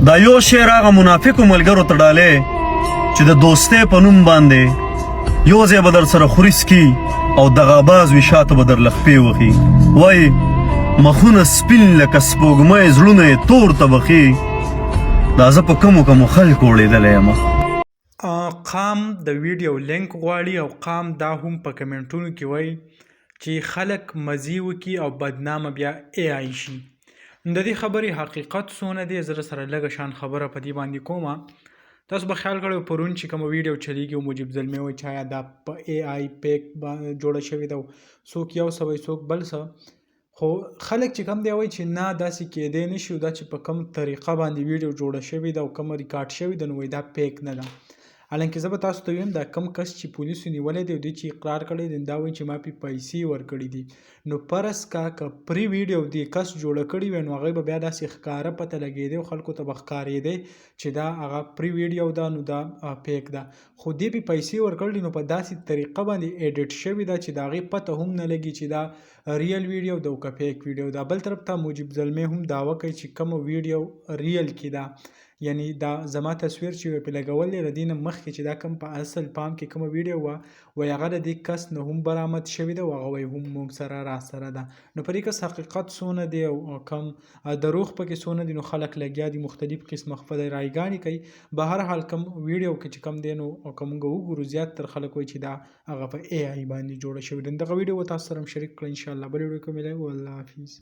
دا یو شعر هغه منافقو ملګرو ته ډالۍ چې د دوستۍ په نوم باندې یو ځای به در سره خوري سکي او دغه باز وي شاته به درله خپې وهي. وایي مخونه سپین لکه سپوږمۍ، زړونه یې تور تبخي. دا زه په کومو کومو خلکو وړېدلی یم. قام د ویډیو لینک غواړي او قام دا هم په کمنټونو کې وایي چې خلک مزې وکړي او بدنامه بیا ای آی شي. نو د دې خبرې حقیقت څونه دی، زه سره لږه شان خبره په دې باندې کوم. تاسو به خیال کړی پرون چې کومه ویډیو چلیږي او مجیب زلمی وایي چې آیا دا په ای آی پیک جوړه شوې ده، څوک یو څه وایي څوک بل څه. خو خلک چې کوم دی وایي چې نه داسې کېدی نه شي، دا چې په کوم طریقه باندې ویډیو جوړه شوې ده او کومه ریکارډ شوې ده نو وایي دا پیک نه ده. حالانکه زه به تاسو ته ویم دا کوم کس چې پولیسو نیولی دی او دوی چې اقرار کړی دی دا وایي چې ما پې پیسې ورکړي دي. نو فرض کا که پري ویډیو دې کس جوړه کړې وی نو هغه به بیا داسې ښکاره پته لګېدی او خلکو ته به ښکارېدی چې دا هغه پري ویډیو ده نو دا پیک ده. خو دې پې پیسې ورکړلې نو په داسې طریقه باندې ایډیټ شوې ده چې د هغې پته هم نه لګي چې دا ریل ویډیو ده او که فیک ویډیو ده. بل طرف ته مجیب زلمی هم دعوه کوي چې کومه ویډیو ریل کې ده، یعنی دا زما تصویر چې په لګول دی د دې نه مخکې چې دا کوم په اصل پام کې کومه ویډیو وه وایي هغه د دې کس نه هم برآمد شوې ده او هغه وایي هم موږ سره را سره ده. نو په دې کس حقیقت څونه دی او کم دروغ پکې څونه دي نو خلک لګیا دي مختلف قسمه خپل رایګانې کوي. به هر حال کوم ویډیو کې چې کوم دی نو که موږ وګورو زیات تر خلک وایي چې دا هغه په ای آی باندې جوړه شوې ده. دغه ویډیو تاسو سره شریک کړه، ان شاء الله بل ویډیو کې ملو. الله حافظ.